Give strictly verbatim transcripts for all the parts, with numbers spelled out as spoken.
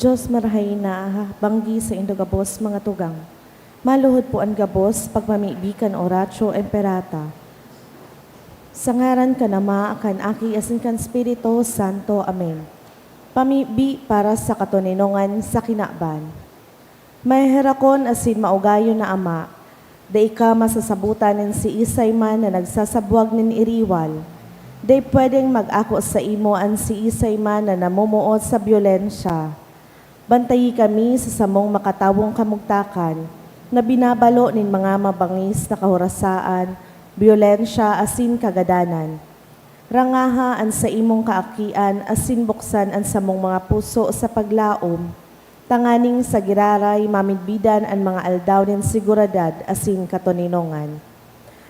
Dios marahay na banggi saindo gabos mga tugang. Maluhod po an gabos pagmamibi kan Oratio Imperata. Sa ngaran kan Ama, kan Aki, asin kan Espiritu Santo. Amen. Pamibi para sa katoninongan sa kinaban. Maheherakon asin maugayon na Ama, dai ka masasabotan nin siisay man na nagsasabwag nin iriwal. Dai pwedeng mag-ako saimo an siisay man na namumuot sa byolensya. Bantayi kami sa samong makatawong kamugtakan na binabalo nin mga mabangis na kahorasaan, byolensya asin kagadanan. Rangaha an saimong kaakian asin buksan an samong mga puso sa paglaom, tanganing sa giraray mamidbidan an mga aldaw nin seguridad asin katoninongan.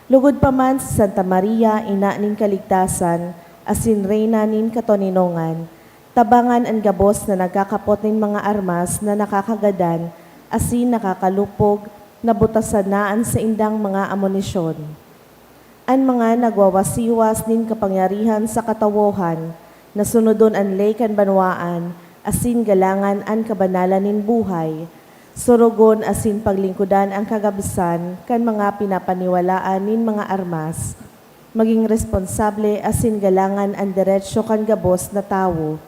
Lugod pa man si Santa Maria, Ina nin Kaligtasan asin Reyna nin Katoninongan, tabangan an gabos na nagkakapot nin mga armas na nakakagadan asin nakakalupog na butasan na an saindang mga amunisyon. An mga nagwawasiwas nin kapangyarihan sa katawohan, na sunodon an ley kan banwaan, asin galangan an kabanalan nin buhay, sorogon asin paglingkodan an kagabisan kan mga pinapaniwalaan nin mga armas, magin responsable asin galangan an derecho kan gabos na tawo,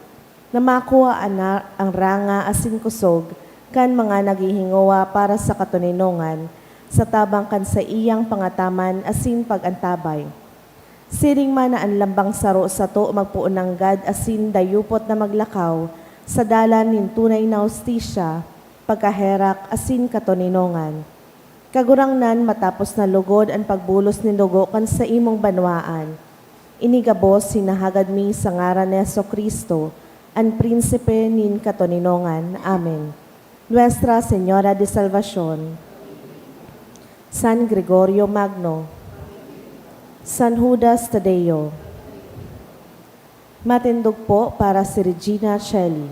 na makua an, an ranga asin kosog kan mga naghihingowa para sa katoninongan, sa tabang kan saiyang pangataman asin pag-antabay. Siring man na an lambang saro sato magpoon nanggad asin dayupot na maglakaw sa dalan nin tunay na hustisya, pagkaherak asin katoninongan. Kagurangnan, matapos na lugod an pagbulos nin dugo kan saimong banwaan, ini gabos hinahagad mi sa ngaran ni Jesu-Cristo, an Prinsipe nin katoninongan. Amen. Nuestra Señora de Salvacion, San Gregorio Magno, San Judas Tadeo. Matindog po para si Regina Celli.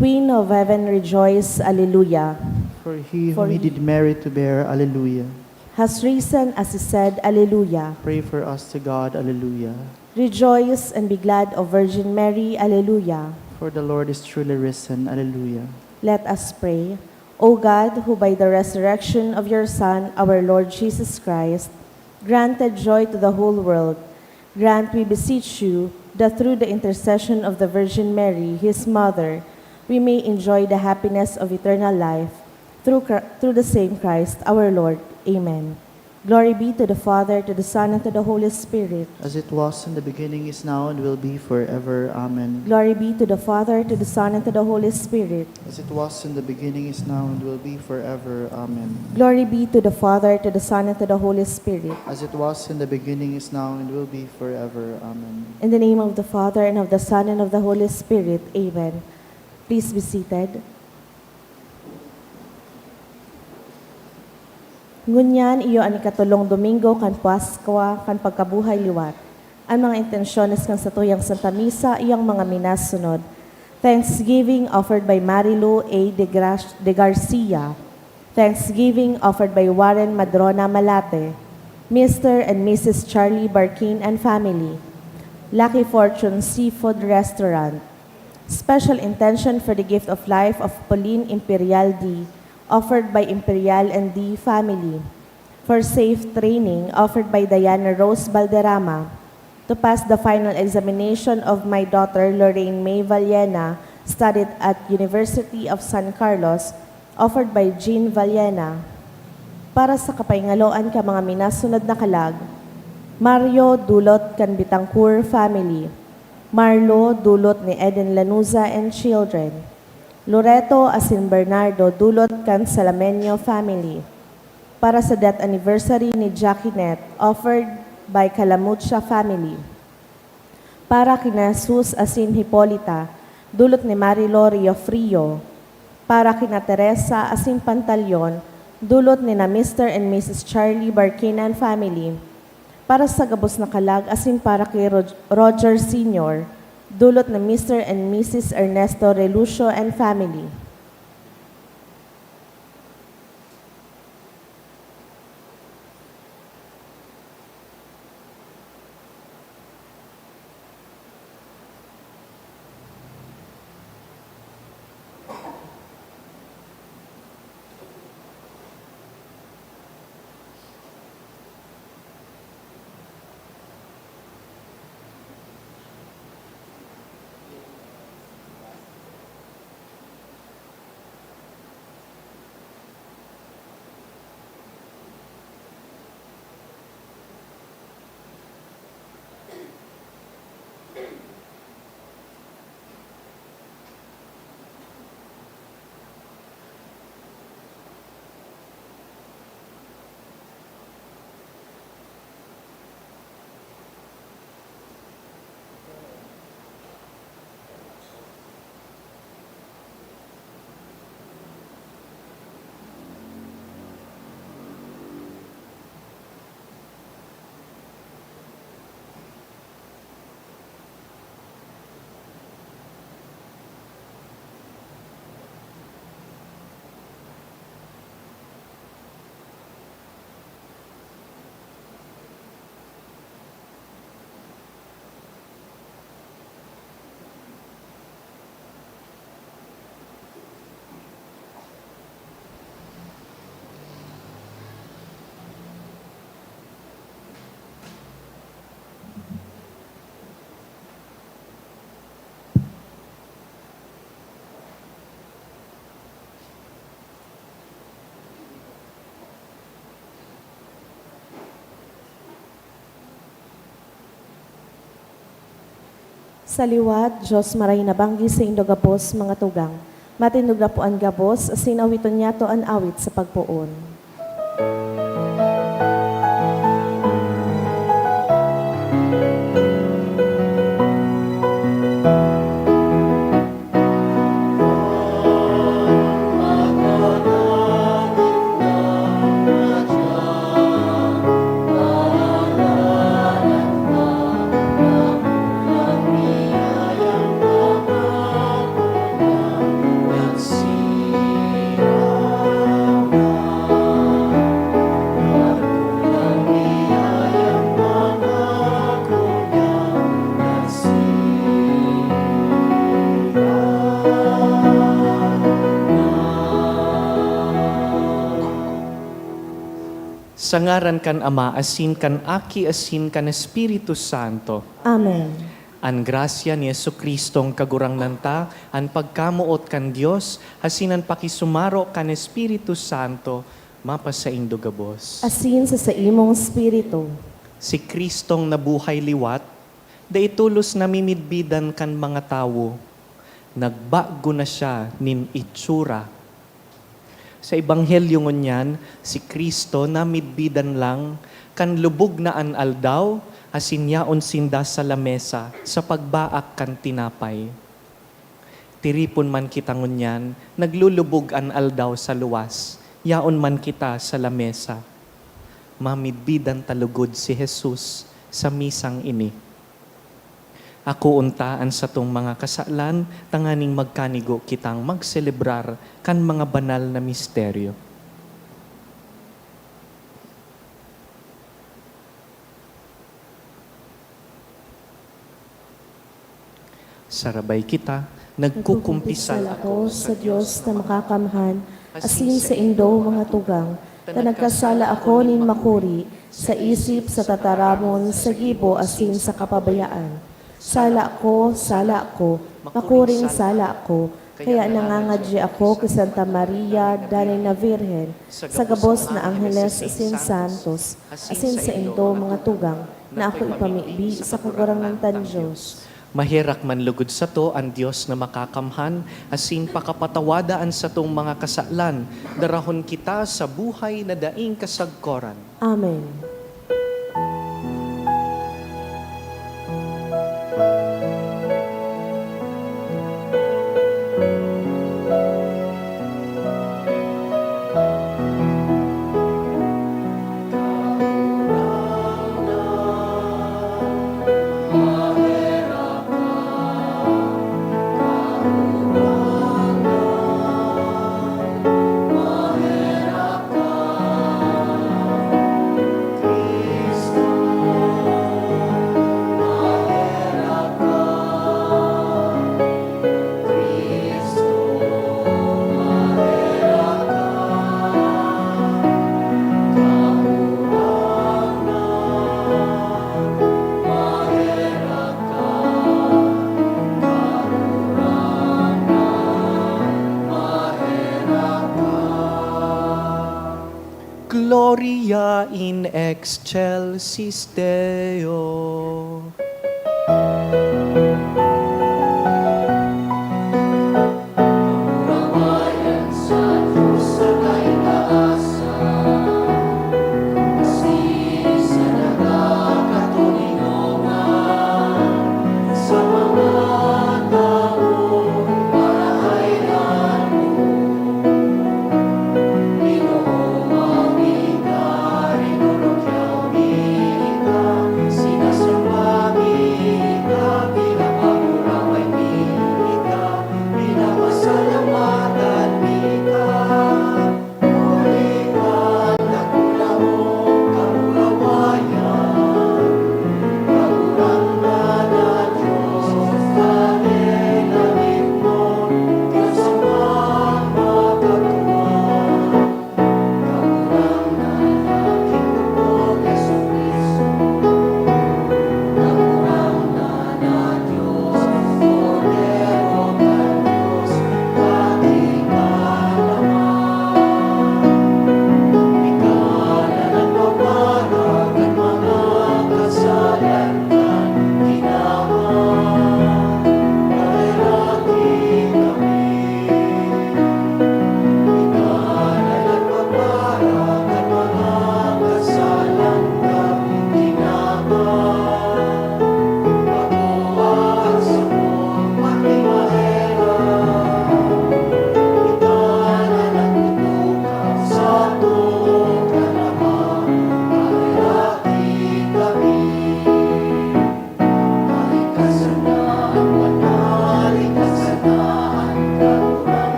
Queen of Heaven, rejoice, Alleluia. For he whom he did merit to bear, Alleluia. Has risen as he said, Alleluia. Pray for us to God, Alleluia. Rejoice and be glad, O Virgin Mary, Alleluia. For the Lord is truly risen, Alleluia. Let us pray. O God, who by the resurrection of your Son, our Lord Jesus Christ, granted joy to the whole world, grant, we beseech you, that through the intercession of the Virgin Mary, his mother, we may enjoy the happiness of eternal life, through, Chri- through the same Christ our Lord. Amen. Glory be to the Father, to the Son, and to the Holy Spirit. As it was in the beginning, is now, and will be forever. Amen. Glory be to the Father, to the Son, and to the Holy Spirit. As it was in the beginning, is now, and will be forever. Amen. Glory be to the Father, to the Son, and to the Holy Spirit. As it was in the beginning, is now, and will be forever. Amen. In the name of the Father, and of the Son, and of the Holy Spirit. Amen. Please be seated. Ngunyan, iyo an ikatolong Domingo kan Paskwa kan pagkabuhay liwat. An mga intensyones kan satuyang Santa Misa iyo an mga minasunod: Thanksgiving offered by Marilu A. de, Gra- de Garcia. Thanksgiving offered by Warren Madrona Malate, Mister and Missus Charlie Barkin and family, Lucky Fortune Seafood Restaurant. Special intention for the gift of life of Pauline Imperial D, offered by Imperial and D family. For safe training, offered by Diana Rose Valderrama. To pass the final examination of my daughter Lorraine May Vallena, studied at University of San Carlos, offered by Jean Vallena. Para sa kapaingaloan kan mga minasunod na kalag: Mario, dulot kan Betancourt family. Marlo, dulot ni Eden Lanuza and children. Loreto asin Bernardo, dulot kan Salamenio family. Para sa death anniversary ni Jackie Net, offered by Calamucha family. Para kina Jesus asin Hipolita, dulot ni Marilor Riofrio. Para kina Teresa asin Pantaleon, dulot ni na Mister and Missus Charlie Barquin and family. Para sa gabos na kalag asin para ki Rog- Roger Senior, dulot ni Mister and Missus Ernesto Relucio and family. Sa liwat, Dios maray na banggi saindo gabos, mga tugang. Matindog na po an gabos, asin awiton niyato an awit sa pagpoon. Sa ngaran kan Ama, asin kan Aki, asin kan Espiritu Santo. Amen. An grasya ni Jesu-Cristong Kagurangnan ta, an pagkamoot kan Dios, asin an pakisumaro kan Espiritu Santo, mapasaindo gabos. Asin sa saimong espiritu. Si Cristong nabuhay liwat, dai tolos namimidbidan kan mga tawo. Nagbago na siya nin itsura. Sa Ebanghelyo ngunyan, si Cristo namidbidan lang kan lubog na an aldaw, asin yaon sinda sa lamesa sa pagbaak kan tinapay. Tiripon man kita ngunyan, naglulubog an aldaw sa luwas, yaon man kita sa lamesa. Mamidbidan ta lugod si Jesus sa misang ini. Akoon ta an satong mga kasalan tanganing magkanigo kitang magselebrar kan mga banal na misteryo. Sarabay kita, nagkukumpisal ako sa Dios na makakamhan, asin saindo, mga tugang, ta nagkasala ako nin makuri, sa isip, sa tataramon, sa gibo, asin sa kapabayaan. Sala ko, sala ko, makuring sala ko, kaya nangangadyi ako ki Santa Maria, Danay na Virgen, sa gabos na angheles asin santos, asin saindo, mga tugang, na ako ipamibi sa Kagurangnan tan Dios. Maherak man lugod sato an Dios na makakamhan, asin pakapatawada an satong mga kasalan, darahon kita sa buhay na daing kasagkoran. Amen. Gloria in excelsis Deo.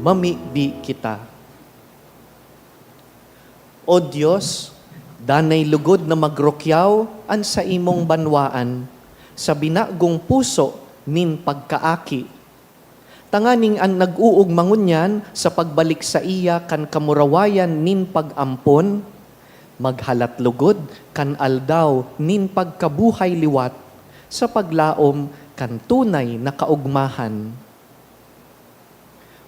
Mamibi kita. O Dios, danay lugod na magrukyaw an saimong banwaan sa binagong puso nin pagkaaki, tanganing an nag-oogma ngunyan sa pagbalik saiya kan kamurawayan nin pag-ampon, maghalat lugod kan aldaw nin pagkabuhay liwat sa paglaom kan tunay na kaogmahan.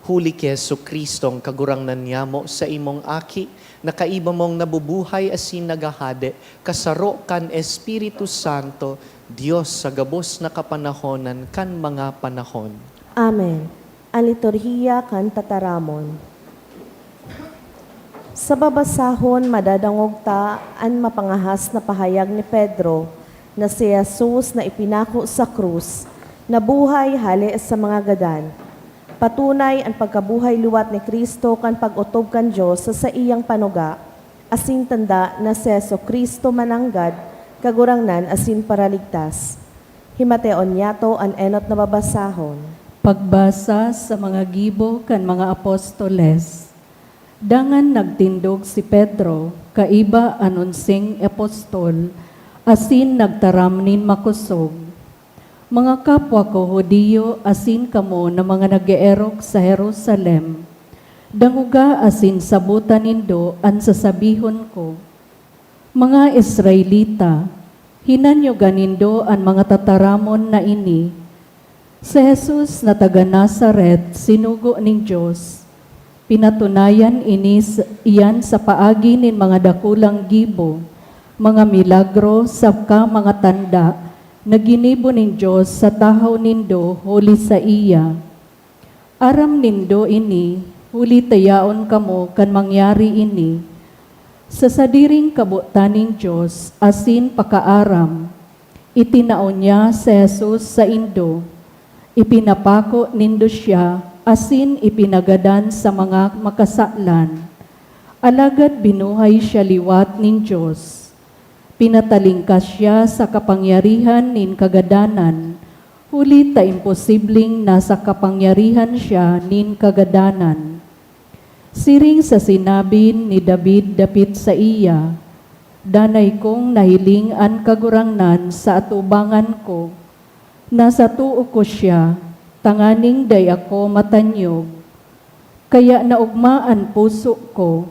Huli ki Jesu-Cristong Kagurangnan nyamo, saimong Aki, na kaiba mong nabubuhay asin naghahade, kasaro kan Espiritu Santo, Dios sa gabos na kapanahonan kan mga panahon. Amen. An Liturhiya kan Tataramon. Sa babasahon, madadangog ta an mapangahas na pahayag ni Pedro na si Jesus na ipinako sa krus, nabuhay hale sa mga gadan. Patunay, an pagkabuhay liwat ni Cristo kan pag-otob kan Dios sa saiyang panuga, asin tanda na si Jesu-Cristo mananggad, Kagurangnan asin Paraligtas. Himateon nyato an enot na babasahon. Pagbasa sa mga gibo kan mga apostoles. Dangan nagtindog si Pedro, kaiba an onseng apostol, asin nagtaram nin makosog, "Mga kapwa ko Judio asin kamo na mga nag-eerok sa Jerusalem, dangoga asin sabota nindo an sasabihon ko. Mga Israelita, hinanyoga nindo an mga tataramon na ini. Si Jesus na taga Nazaret, sinugo nin Dios. Pinatunayan ini s-, iyan sa paagi nin mga dakulang gibo, mga milagro, saka mga tanda na ginibo nin Dios sa tahaw nindo huli saiya. Aram nindo ini, huli ta yaon kamo kan mangyari ini. Sa sadiring kabotan nin Dios asin pakaaram, itinao niya si Jesus saindo. Ipinapako nindo siya asin ipinagadan sa mga makasalan. Alagad binuhay siya liwat nin Dios. Pinatalingkas siya sa kapangyarihan nin kagadanan, huli ta imposibleng nasa kapangyarihan siya nin kagadanan. Siring sa sinabi ni David dapit saiya, 'Danay kong nahiling an Kagurangnan sa atubangan ko. Nasa too ko siya, tanganing dai ako matanyog. Kaya naogma an puso ko,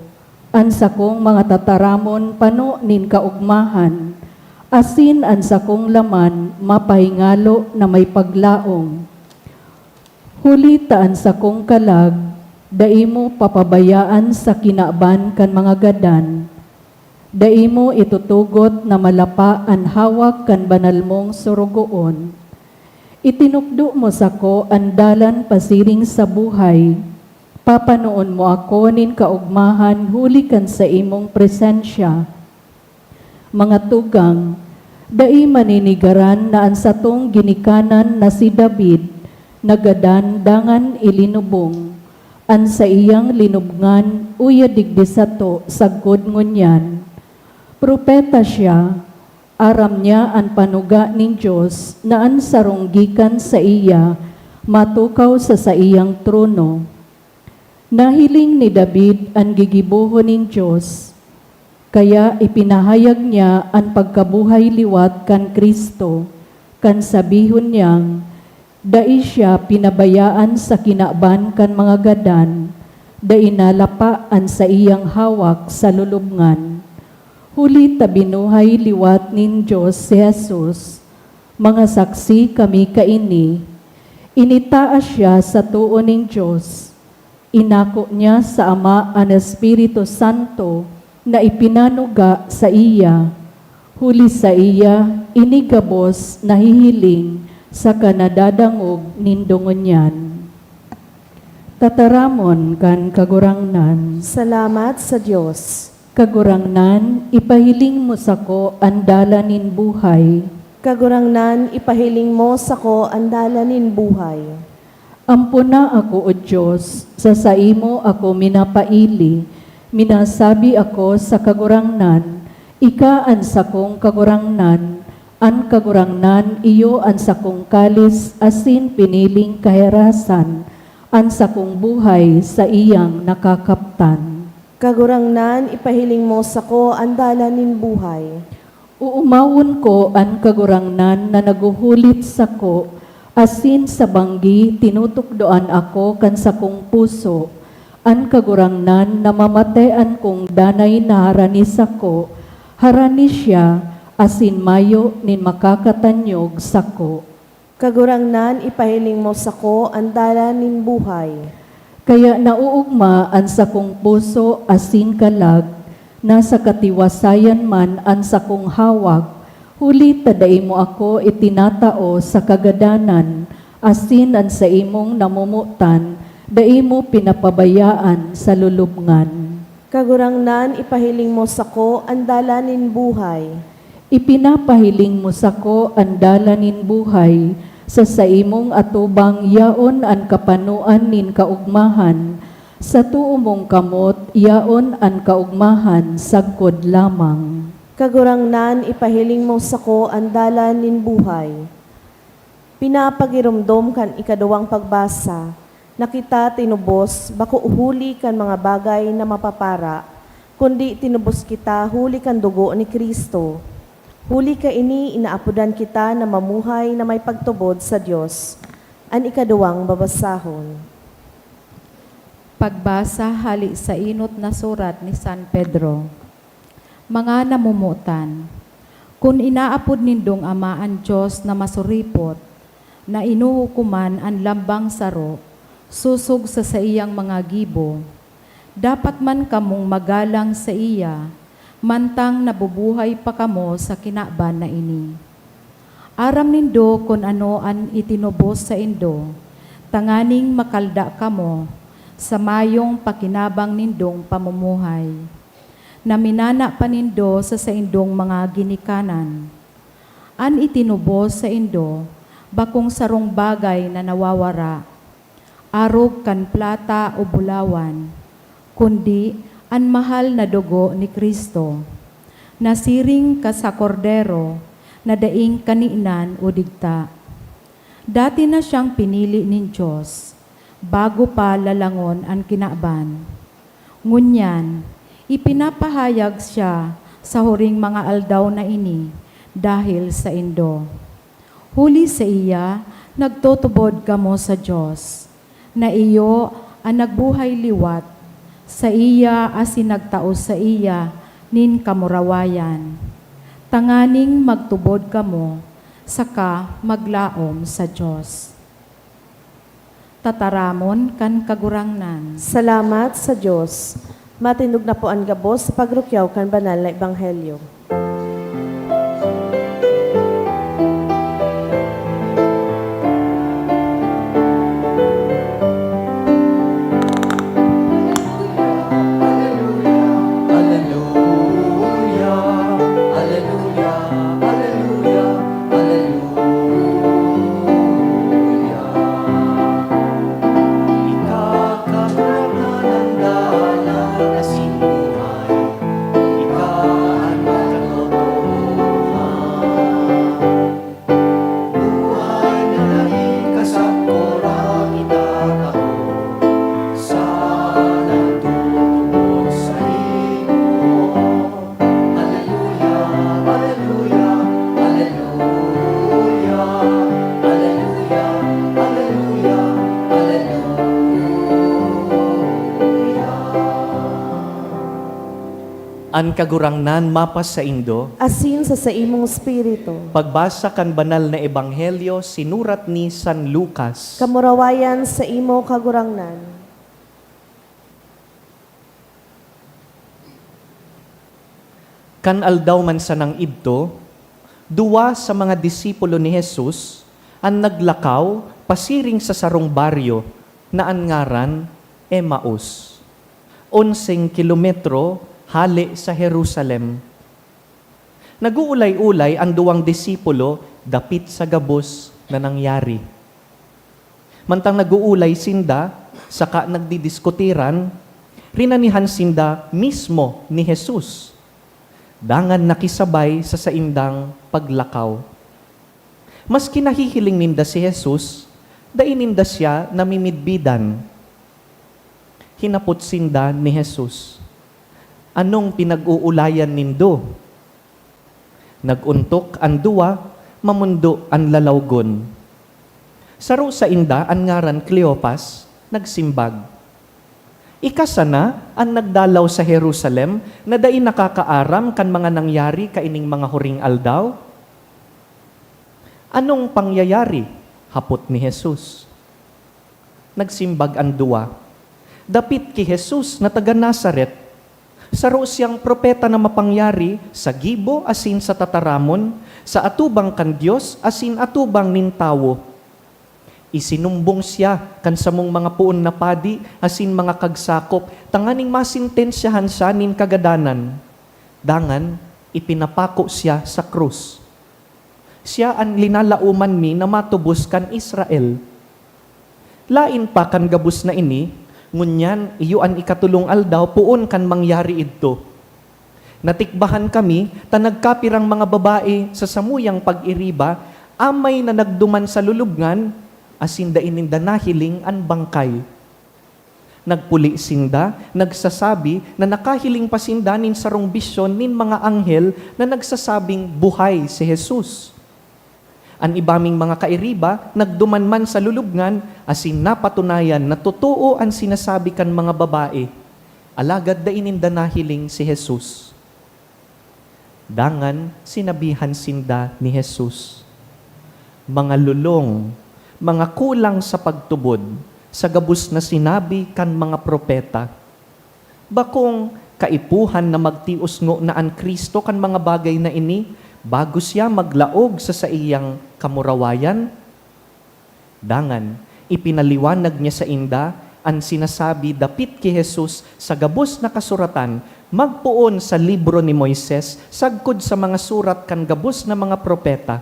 an sakong mga tataramon pano nin kaogmahan, asin an sakong laman mapahingalo na may paglaom. Huli ta an sakong kalag dai mo papabayaan sa kinaban kan mga gadan, dai mo itutugot na malapa an hawak kan banal mong sorogoon. Itinukdo mo sako an dalan pasiring sa buhay. Papanoon mo ako nin kaogmahan huli kan saimong presensya. Mga tugang, dai maninigaran na an satong ginikanan na si David nagadan dangan ilinubong. An saiyang linubngan uya digdi sato sagkod ngunyan. Propeta siya, aram niya an panuga nin Dios na an sarong gikan saiya matukaw sa saiyang trono. Nahiling ni David an gigibohon nin Dios, kaya ipinahayag niya an pagkabuhay liwat kan Cristo, kan sabihon niyang, dai siya pinabayaan sa kinaban kan mga gadan, dai nalapa an saiyang hawak sa lulubngan. Huli ta binuhay liwat nin Dios si Jesus, mga saksi kami kaini. Initaas siya sa too nin Dios. Inako niya sa Ama an Espiritu Santo na ipinanuga saiya. Huli saiya, ini gabos nahihiling saka nadadangog nindo ngunyan. Tataramon kan Kagurangnan. Salamat sa Dios. Kagurangnan, ipahiling mo sako an dalan nin buhay. Kagurangnan, ipahiling mo sako an dalan nin buhay. Ampona ako, O Dios, sa saimo ako minapaili. Minasabi ako sa Kagurangnan, "Ika an sakong Kagurangnan." An Kagurangnan iyo an sakong kalis asin piniling kaherasan. An sakong buhay saiyang nakakaptan. Kagurangnan, ipahiling mo sako an dalan nin buhay. Uumawon ko an Kagurangnan na naghuhulit sako, asin sa banggi tinutukdoan ako kan sakong puso. An Kagurangnan namamatean kong danay na harani sako, harani siya, asin mayo nin makakatanyog sako. Kagurangnan, ipahiling mo sako an dalan nin buhay. Kaya naoogma an sakong puso asin kalag, nasa katiwasayan man an sakong hawak, huli ta dai mo ako itinatao sa kagadanan, asin an saimong namomotan dai mo pinapabayaan sa lulubngan. Kagurangnan, ipahiling mo sako an dalan nin buhay. Ipinapahiling mo sako an dalan nin buhay, sa saimong atubang yaon an kapanoan nin kaogmahan, sa too mong kamot yaon an kaogmahan sagkod lamang. Kagurangnan, ipahiling mo sako an dalan nin buhay. Pinapagiromdom kan ikaduwang pagbasa, na kita tinubos bako huli kan mga bagay na mapapara, kundi tinubos kita huli kan dugo ni Cristo. Huli kaini, inaapodan kita na mamuhay na may pagtubod sa Dios. An ikaduwang babasahon. Pagbasa hali sa enot na surat ni San Pedro. Mga namomotan, kun inaapod nindong Ama an Dios na masuripot, na inuhukoman an lambang saro sosog sa saiyang mga gibo, dapat man kamong magalang saiya, mantang nabubuhay pa kamo sa kinaban na ini. Aram nindo kun ano an itinubos saindo, tanganing makalda kamo sa mayong pakinabang nindong pamumuhay, na minana pa nindo sa saindong mga ginikanan. An itinubos saindo bakong sarong bagay na nawawara, arog kan plata o bulawan, kundi an mahal na dugo ni Cristo, na siring ka sa kordero na daing kaninan o digta. Dati na siyang pinili nin Dios, bago pa lalangon an kinaban. Ngunyan, ipinapahayag siya sa huring mga aldaw na ini dahil saindo. Huli saiya, nagtutubod kamo sa Dios, na iyo an nagbuhay liwat saiya asin nagtao saiya nin kamurawayan, tanganing magtubod kamo saka maglaom sa Dios. Tataramon kan Kagurangnan. Salamat sa Dios. Matindog na po an gabos sa pagrukyaw kan banal na ebanghelyo. Aleluya, aleluya, aleluya, aleluya. Ika, Kagurangnan, an dalan asin buhay. Ika an katotohanan. Buhay na nagkasakura kita kamo, sa nagtutubod saimo. Aleluya, aleluya, aleluya, aleluya, aleluya, aleluya. An Kagurangnan mapasaindo. Asin sa saimong espiritu. Pagbasa kan Banal na Ebanghelyo sinurat ni San Lucas. Kamurawayan saimo, Kagurangnan. Kan aldaw man sanang idto, duwa sa mga disipulo ni Jesus an naglakaw pasiring sa sarong baryo na an ngaran Emaus, onseng kilometro hale sa Jerusalem. Nag-uulay-ulay an duwang disipulo dapit sa gabos na nangyari. Mantang nag-uulay sinda saka nagdidiskutiran, rinanihan sinda mismo ni Jesus, dangan nakisabay sa saindang paglakaw. Maski nahihiling ninda si Jesus, Dai ninda siya namimidbidan. Hinapot sinda ni Jesus, "Anong pinag-uulayan nindo?" Nag-ontok an duwa, mamondo an lalawgon. Saro sainda an ngaran Cleopas, nagsimbag, "Ika sana an nagdalaw sa Jerusalem na dai nakakaaram kan mga nangyari kaining mga huring aldaw?" "Anong pangyayari?" hapot ni Jesus. Nagsimbag an duwa, "Dapit ki Jesus na taga Nazaret. Saro siyang propeta na mapangyari sa gibo asin sa tataramon, sa atubang kan Dios asin atubang nin tawo. Isinumbong siya kan samong mga poon na padi asin mga kagsakop tanganing masentensyahan siya nin kagadanan. Dangan, ipinapako siya sa krus. Siya an linalaoman mi na matubos kan Israel. Laen pa kan gabos na ini, ngunyan iyo an ikatolong aldaw poon kan mangyari idto. Natikbahan kami ta nagkapirang mga babae sa samuyang pag-iriba amay na nagduman sa lulubngan asin dai ninda nahiling an bangkay. Nagpuli sinda, nagsasabi na nakahiling pa sinda nin sarong bisyon nin mga anghel na nagsasabing buhay si Jesus. An iba ming mga kairiba nagduman man sa lulubngan asin napatunayan na totoo an sinasabi kan mga babae, alagad dai ninda nahiling si Jesus. Dangan sinabihan sinda ni Jesus, "Mga lolong, mga kulang sa pagtubod sa gabos na sinabi kan mga propeta. Bakong kaipuhan na magtios ngona an Cristo kan mga bagay na ini bago siya maglaog sa saiyang kamurawayan?" Dangan, ipinaliwanag niya sainda an sinasabi dapit ki Jesus sa gabos na kasuratan magpoon sa libro ni Moises sagkod sa mga surat kan gabos na mga propeta.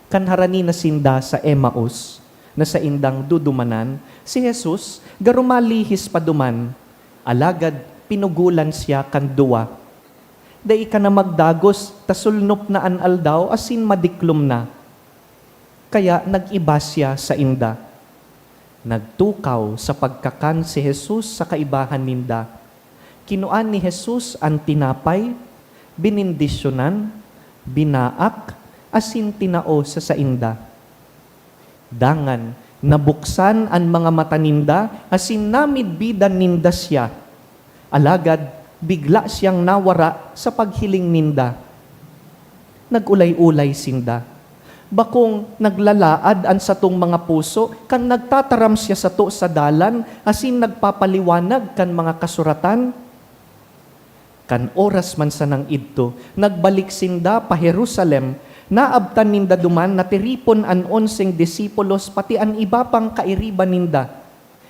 Kan harani na sinda sa Emaus, na saindang dudumanan, si Jesus garo malihis pa duman, alagad pinugolan siya kan duwa, "Dai ka na magdagos ta sulnop na an aldaw asin madiklom na." Kaya nag-iba siya sainda. Nagtukaw sa pagkakan si Jesus sa kaibahan ninda. Kinua ni Jesus an tinapay, benendisyonan, binaak, asin tinao sa sainda. Dangan, nabuksan an mga mata ninda asin namidbidan ninda siya. Alagad bigla siyang nawara sa paghiling ninda. Nag-ulay-ulay sinda. Bakong naglalaad an satong mga puso kan nagtataram siya sato sa dalan asin nagpapaliwanag kan mga kasuratan? Kan oras man sanang idto, nagbalik sinda pa Jerusalem. Naabtan ninda duman na tiripon an onseng disipulos pati an iba pang kairiba ninda.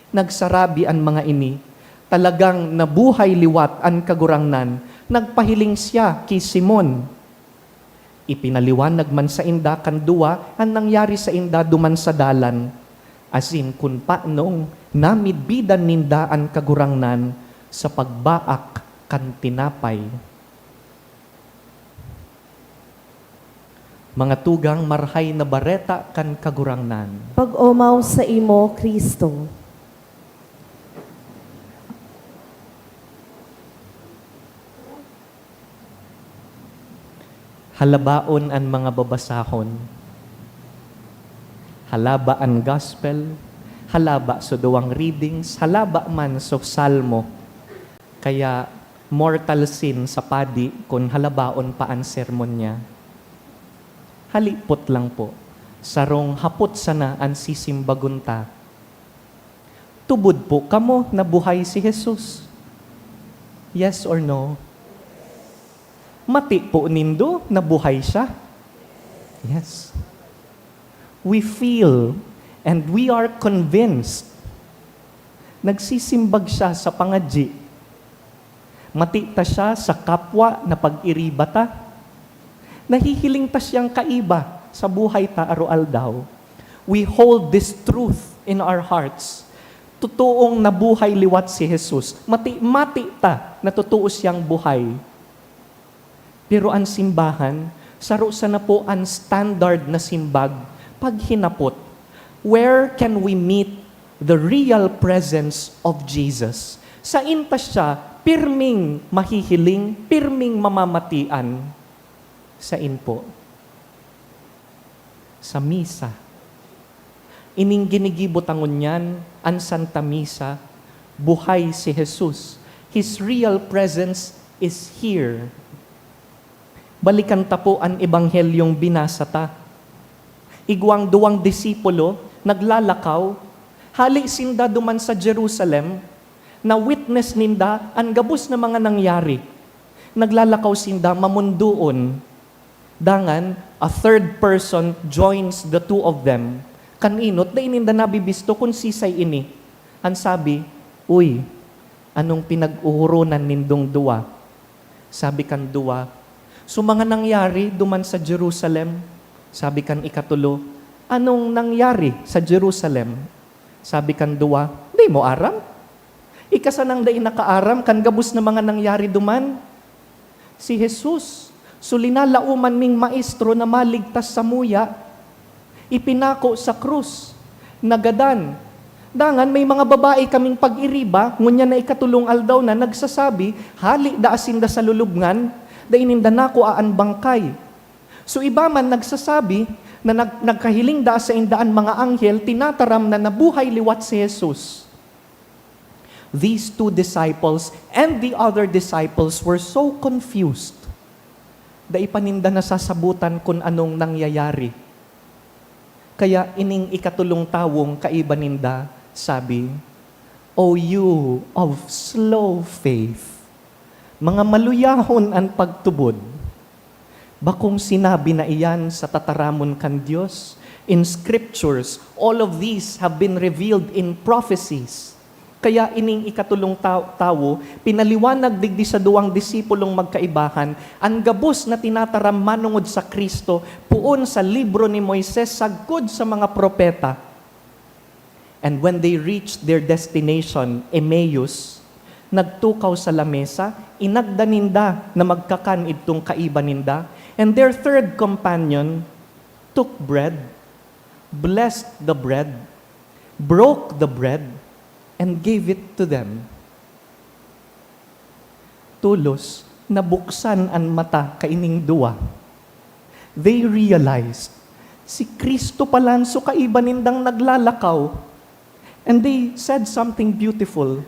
Nagsarabi an mga ini, "Talagang nabuhay liwat an Kagurangnan, nagpahiling siya ki Simon." Ipinaliwanag man sainda kan duwa an nangyari sainda duman sa dalan, asin kun paanong namidbidan ninda an Kagurangnan sa pagbaak kan tinapay. Mga tugang, Marahay na Bareta kan Kagurangnan. Pag-omaw saimo, Cristo. Halabaon an mga babasahon. Halaba an gospel, halaba sa duwang readings, halaba man sa salmo. Kaya mortal sin sa padi kun halabaon pa an sermon niya. Halipot lang po, sarong hapot sana an sisimbagon ta. Tubod po kamo na buhay si Jesus? Yes or no? Mati po nindo na buhay siya? Yes. We feel and we are convinced. Nagsisimbag siya sa pangadyi. Mati ta siya sa kapwa na pag-iriba ta. Nahihiling ta siyang kaiba sa buhay ta aroaldaw. We hold this truth in our hearts. Totoong nabuhay liwat si Jesus. Mati-mati ta na totoo siyang buhay. Pero an simbahan, saro sana po an standard na simbag paghinapot. Where can we meet the real presence of Jesus? Sain ta siya pirming mahihiling, pirming mamamatian? Sain po? Sa misa. Ining ginigibo ta ngunyan, an Santa Misa, buhay si Jesus. His real presence is here. Balikan ta po an ebanghelyong binasa ta. Igwang duwang disipulo naglalakaw, hale sinda duman sa Jerusalem, na-witness ninda an gabos na mga nangyari. Naglalakaw sinda mamundoon. Dangan, a third person joins the two of them. Kan enot, dai ninda nabibisto kun sisay ini. An sabi, "Uy, anong pinag-ooronan nindong duwa?" Sabi kan duwa, "So mga nangyari duman sa Jerusalem." Sabi kan ikatulo, "Anong nangyari sa Jerusalem?" Sabi kan duwa, "Di mo aram? Ika sanang dai nakaaram kan gabos na mga nangyari duman? Si Jesus, so linalaoman ming maestro na maligtas samuya, ipinako sa krus, nagadan. Dangan may mga babae kaming pag-iriba, ngunyan na ikatolong aldaw na, nagsasabi, 'Hale daa sinda sa lulubngan, dai ninda nakua an bangkay.' So iba man nagsasabi na nag-, nagkahiling daa sainda an mga anghel, tinataram na nabuhay liwat si Jesus." These two disciples and the other disciples were so confused. Dai pa ninda nasasabutan kun anong nangyayari. Kaya ining ikatolong tawong kaiba ninda sabi, "O you of slow faith, mga maluyahon an pagtubod, bakong sinabi na iyan sa tataramon kan Dios? In scriptures, all of these have been revealed in prophecies." Kaya ining ikatolong ta-, tawo, pinaliwanag digdi sa duwang disipulong magkaibahan an gabos na tinataram manongod sa Cristo poon sa libro ni Moises sagkod sa mga propeta. And when they reached their destination, Emmaus, nagtukaw sa lamesa, inagda ninda na magkakan idtong kaiba ninda, and their third companion took bread, blessed the bread, broke the bread, and gave it to them. Tolos, nabuksan an mata kaining duwa. They realized, si Cristo palan so kaiba nindang naglalakaw. And they said something beautiful,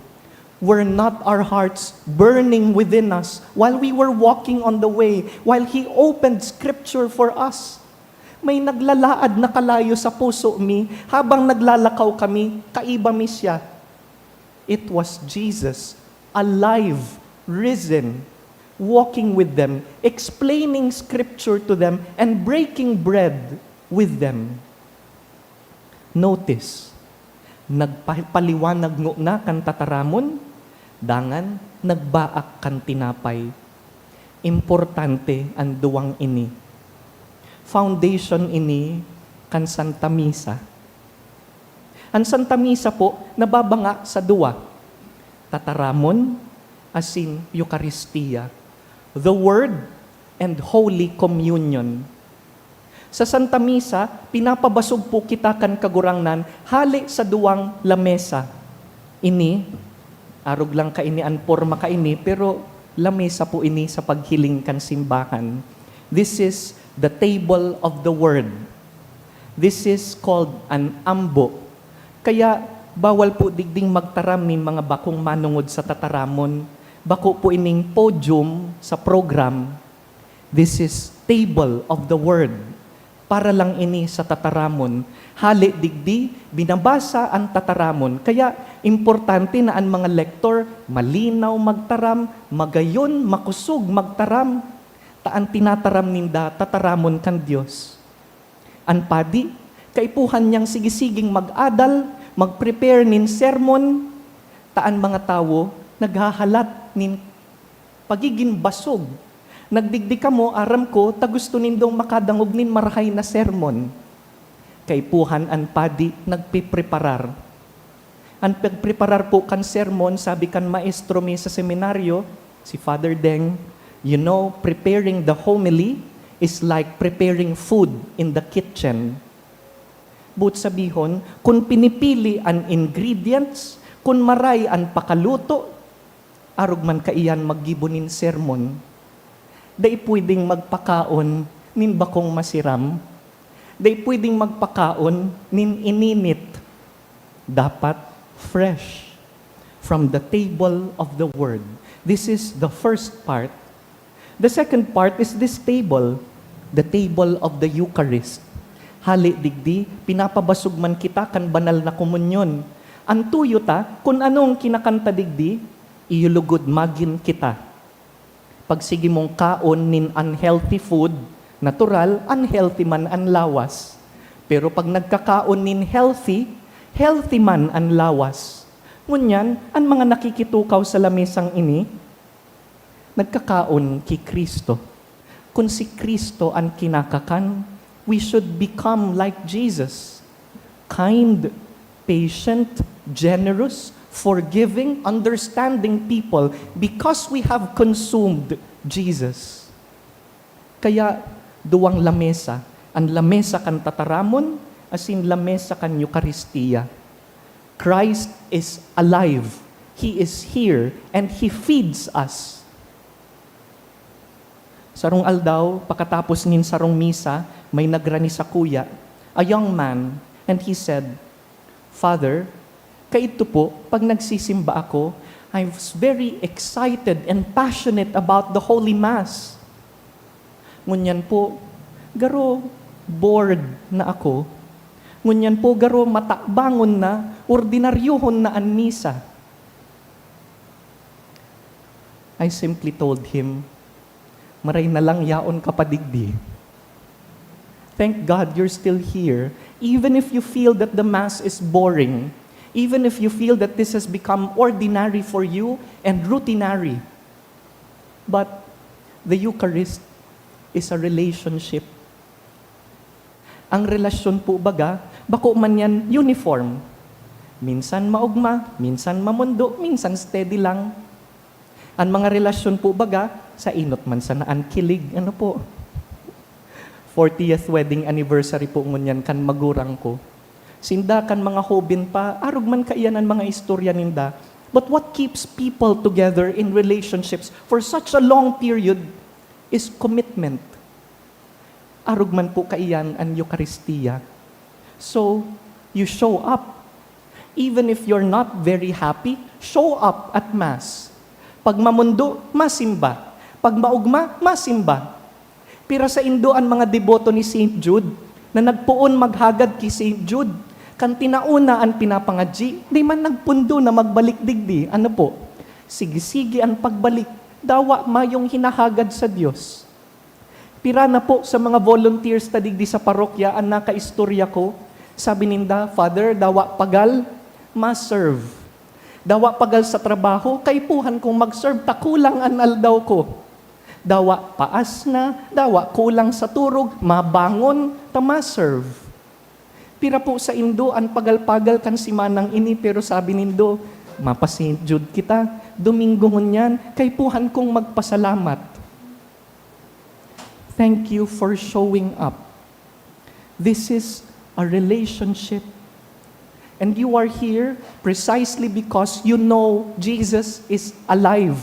"Were not our hearts burning within us while we were walking on the way, while He opened Scripture for us?" May naglalaad na kalayo sa puso mi habang naglalakaw kami, kaiba mi siya. It was Jesus, alive, risen, walking with them, explaining scripture to them, and breaking bread with them. Notice, nagpaliwanag ngona kan tataramon, dangan nagbaak kan tinapay. Importante an duwang ini. Foundation ini kan Santa Misa. An Santa Misa po nababanga sa duwa, tataramon asin Eukaristia, the Word and Holy Communion. Sa Santa Misa, pinapabasog po kita kan Kagurangnan hale sa duwang lamesa. Ini, arog lang kaini an porma kaini, pero lamesa po ini sa paghiling kan simbahan. This is the table of the Word. This is called an ambo. Kaya, bawal po digding magtaram nin mga bakong manongod sa tataramon. Bako po ining podium sa program. This is table of the Word. Para lang ini sa tataramon. Hale digdi, binabasa an tataramon. Kaya, importante na an mga lektor malinaw magtaram, magayon, makosog magtaram. Ta an tinataram ninda, tataramon kan Dios. An padi, kaipuhan niyang sigisiging mag-adal, mag-prepare nin sermon, ta an mga tawo naghahalat nin pagigin basog. Nagdigdi kamo, aram ko, ta gusto nindong makadangog nin marahay na sermon. Kaipuhan an padi nagpipreparar. An pagpreparar po kan sermon, sabi kan maestro mi sa seminaryo, si Father Deng, "You know, preparing the homily is like preparing food in the kitchen." Boot sabihon, kun pinipili an ingredients, kun maray an pakaluto, arog man kaiyan maggibo nin sermon, dai pwedeng magpakaon nin bakong masiram, dai pwedeng magpakaon nin ininit. Dapat fresh. From the table of the word. This is the first part. The second part is this table, the table of the Eucharist. Hali digdi, pinapabasog man kita kan banal na komunyon. An tuyo ta, kun ano an kinakanta digdi, iyo lugod magin kita. Pagsigi mong kaon nin unhealthy food, natural, unhealthy man an lawas. Pero pag nagkakaon nin healthy, healthy man an lawas. Ngunyan, an mga nakikitukaw sa lamesang ini, nagkakaon ki Cristo. Kun si Cristo an kinakakan, we should become like Jesus. Kind, patient, generous, forgiving, understanding people because we have consumed Jesus. Kaya, duwang lamesa, an lamesa kan tataramon asin lamesa kan Eukaristia. Christ is alive. He is here and He feeds us. Sarong aldaw, pakatapos nin sarong misa, may nagrani sakuya, a young man, and he said, "Father, kaidto po, pag nagsisimba ako, I was very excited and passionate about the Holy Mass. Ngunyan po, garo bored na ako. Ngunyan po, garo matakbangon na, ordinaryohon na an misa." I simply told him, "Maray na lang yaon ka pa digdi. Thank God you're still here. Even if you feel that the Mass is boring, even if you feel that this has become ordinary for you and routinary, but the Eucharist is a relationship." Ang relasyon po baga, bako man yan uniform. Minsan maogma, minsan mamundo, minsan steady lang. An mga relasyon po baga, sa inot man sana an kilig, ano po? Fortieth wedding anniversary po ngunyan kan magurang ko. Sinda kan mga hoben pa, arog man kaiyan an mga istorya ninda. But what keeps people together in relationships for such a long period is commitment. Arog man po kaiyan an Eukaristia. So, you show up. Even if you're not very happy, show up at Mass. Pag mamundo, masimba. Pag maogma, masimba. Pira saindo an mga deboto ni Saint Jude na nagpoon maghagad ki Saint Jude? Kan tinaona an pinapangadyi, di man nagpundo na magbalik digdi. Ano po? Sige-sige an pagbalik, dawa mayong hinahagad sa Dios. Pira na po sa mga volunteers ta digdi sa parokya an nakaistorya ko. Sabi ninda, "Father, dawa pagal, ma-serve. Dawa pagal sa trabaho, kaipuhan kong mag-serve ta kulang an aldaw ko. Dawa paas na, dawa kulang sa turog, mabangon ta ma-serve." Pira po saindo an pagal-pagal kan semanang ini, pero sabi nindo, "Mapa-Saint Jude kita, Domingo ngunyan, kaipuhan kong magpasalamat." Thank you for showing up. This is a relationship. And you are here precisely because you know Jesus is alive.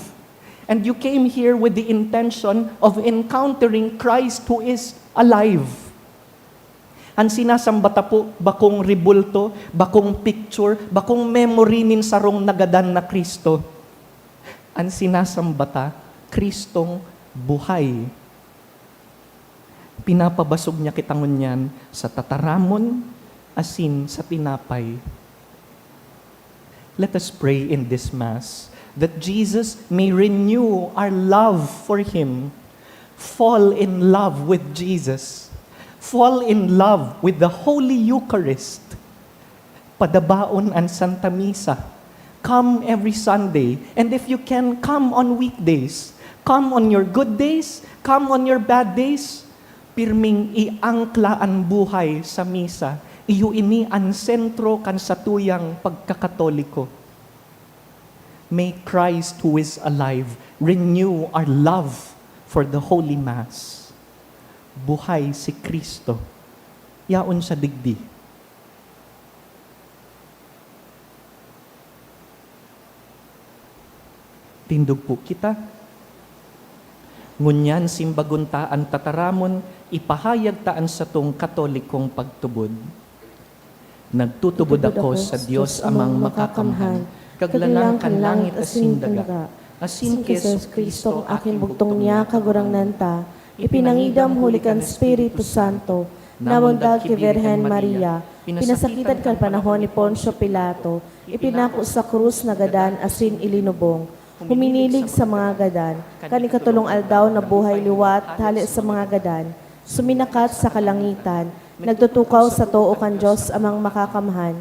And you came here with the intention of encountering Christ who is alive. An sinasamba ta po, bakong rebulto, bakong picture, bakong memory nin sarong nagadan na Cristo. An sinasamba ta, Cristong buhay. Pinapabasog niya kita ngunyan sa tataramon asin sa tinapay. Let us pray in this Mass that Jesus may renew our love for Him. Fall in love with Jesus. Fall in love with the Holy Eucharist. Padabaon an Santa Misa. Come every Sunday. And if you can, come on weekdays. Come on your good days. Come on your bad days. Pirming iangkla an buhay sa misa. Iyo ini an sentro kan satuyang pagkakatoliko. May Christ who is alive renew our love for the Holy Mass. Buhay si Cristo. Yaon siya digdi. Tindog po kita. Ngunyan, simbagon ta an tataramon, ipahayag ta an satong Katolikong pagtubod. Nagtutubod ako sa Dios Amang Makakamhan, Kaglalang kan langit asin daga, asin ki Jesu-Cristo, aking bugtong niya, Kagurangnan ta, ipinangidam huli kan Espiritu Santo, namundag ki Birhen Maria, pinasakitan kan panahon ni Poncio Pilato, ipinako sa krus, nagadan asin ilinubong. Huminilig sa mga gadan, kan ikatolong aldaw nabuhay liwat hale sa mga gadan, suminakat sa kalangitan, nagtutukaw sa too kan Dios Amang Makakamhan.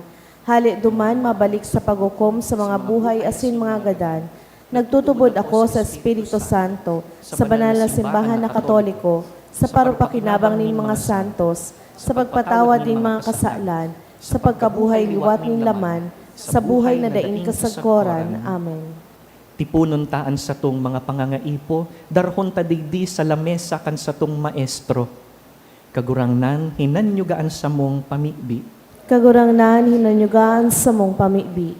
Hale duman mabalik sa paghukom sa mga buhay asin mga gadan. Nagtutubod ako sa Espiritu Santo, sa banal na simbahan na Katoliko, sa parupakinabang nin mga santos, sa pagpatawad nin mga kasalan, sa pagkabuhay liwat nin laman, sa buhay na daing kasagkoran. Amen. Tiponon ta an satong mga pangangaipo, darhon ta digdi sa lamesa kan satong Maestro. Kagurangnan, hinanyuga an samong pamibi. Kagurangnan, hinanyuga an samong pamibi.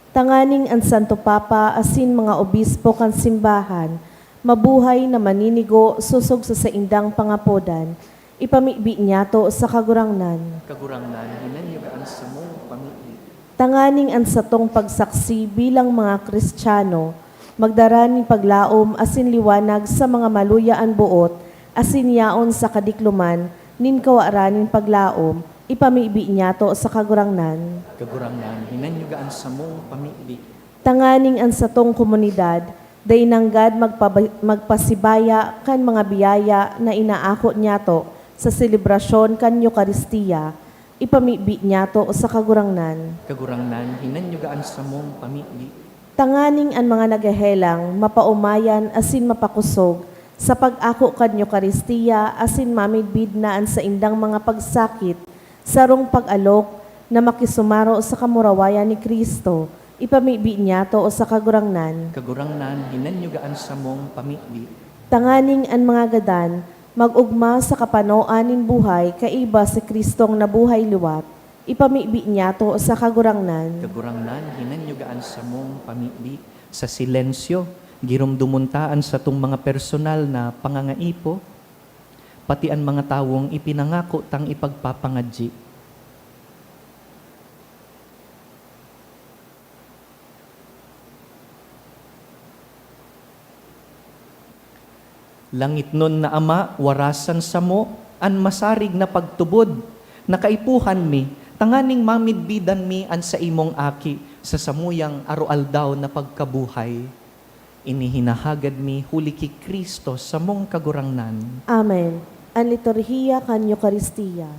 Tanganing an Santo Papa asin mga obispo kan simbahan mabuhay na maninigo sosog sa saindang pangapodan, ipamibi niyato sa Kagurangnan. Kagurangnan, hinanyuga an samong pamibi. Tanganing an satong pagsaksi bilang mga Kristiyano magdara nin paglaom asin liwanag sa mga maluya an boot asin yaon sa kadikloman nin kawaran nin paglaom, ipamibi niyato sa Kagurangnan. Kagurangnan, hinanyuga an samong pamibi. Tanganing an satong komunidad dai nanggad magpaba-, magpasibaya kan mga biyaya na inaako niyato sa selebrasyon kan Eukaristia, ipamibi niyato sa Kagurangnan. Kagurangnan, hinanyuga an samong pamibi. Tanganing an mga naghehelang mapaomayan asin mapakosog sa pag-ako kan Eukaristia asin mamidbid na an saindang mga pagsakit, sarong pag-alok na makisumaro sa kamurawayan ni Cristo, ipamibi niyato sa Kagurangnan. Kagurangnan, hinanyuga an samong pamibi. Tanganing an mga gadan mag-ogma sa kapanoan nin buhay kaiba si Cristong nabuhay liwat, ipamibi niyato sa Kagurangnan. Kagurangnan, hinanyuga an samong pamibi. Sa silensyo, giromdomon ta an satong mga personal na pangangaipo, pati an mga tawong ipinangako tang ipagpapangadyi. Langitnon na Ama, warasan samo an masarig na pagtubod na kaipuhan mi, tanganing mamidbidan mi an saimong Aki sa samuyang aroaldaw na pagkabuhay. Ini hinahagad mi huli ki Cristo, samong Kagurangnan. Amen. An liturhiya kan Eukaristia.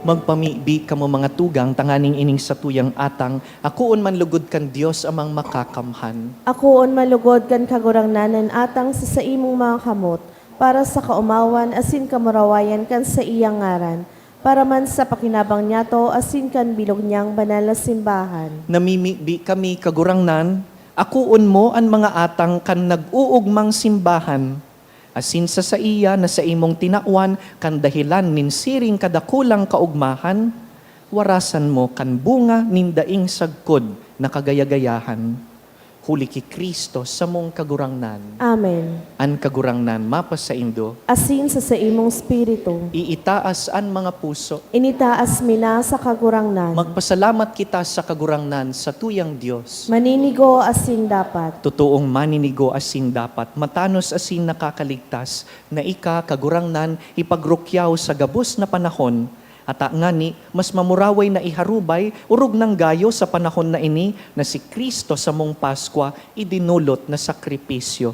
Magpamibi kamo, mga tugang, tanganing ining satuyang atang akoon man lugod kan Dios Amang Makakamhan. Akoon man lugod kan Kagurangnan an atang sa saimong mga kamot, para sa kaomawan asin kamurawayan kan saiyang ngaran, para man sa pakinabang niyato asin kan bilog niyang banal na simbahan. Namimibi kami, Kagurangnan, Akoon mo an mga atang kan nag-oogmang simbahan, asin sa saiya na saimong tinawan kan dahelan nin siring kadakulang kaogmahan, warasan mo kan bunga nin daing sagkod na kagaya-gayahan. Huli ki Cristo samong Kagurangnan. Amen. An Kagurangnan mapasaindo. Asin sa saimong espiritu. Iitaas an mga puso. Initaas mi na sa Kagurangnan. Magpasalamat kita sa Kagurangnan, sa tuyang Dios. Maninigo asin dapat. Totoong maninigo asin dapat, matanos asin nakakaligtas, na ika, Kagurangnan, ipagrukyaw sa gabos na panahon, ata ngani, mas mamuraway na iharubay, orog nang gayo sa panahon na ini, na si Cristo samong Paskwa, idinolot na sakripisyo.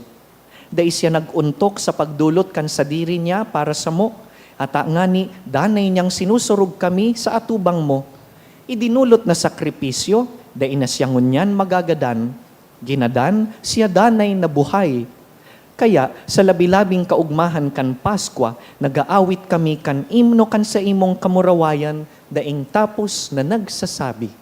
Dai siya nag-ontok sa pagdolot kan sadiri niya para samo, ata ngani danay niyang sinusurog kami sa atubang mo. Idinolot na sakripisyo, dai na siya ngunyan magagadan. Ginadan, siya danay na buhay. Kaya, sa labi-labing kaogmahan kan Paskwa, nag-aawit kami kan imno kan saimong kamurawayan, daing tapos na nagsasabi.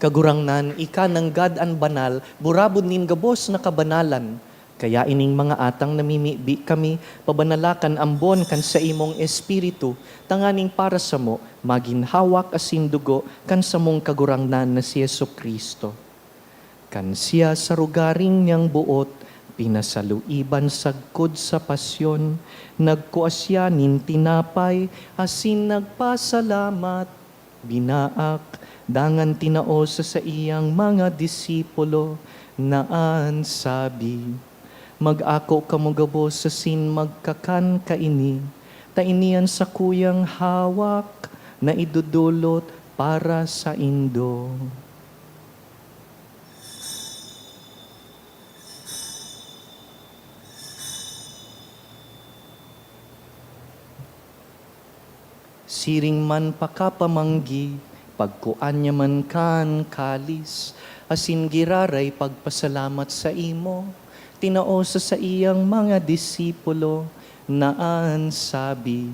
Kagurangnan, ika nanggad an banal, burabod nin gabos na kabanalan. Kaya ining mga atang namimibi kami, pabanala kan ambon kan saimong Espiritu, tanganing para samo, magin hawak asin dugo kan samong Kagurangnan na si Jesu-Cristo. Kan siya sa rogaring niyang boot, pinasaluiban sagkod sa pasyon, nagkua siya nin tinapay asin nagpasalamat, binaak, dangan tinao sa saiyang mga disipulo, na an sabi, "Mag-ako kamo gabos asin magkakan kaini, ta ini an sakuyang hawak na idodolot para saindo." Siring man pakapamanggi, pagkua niya man kan kalis, asin giraray pagpasalamat saimo, tinao sa saiyang mga disipulo, na an sabi,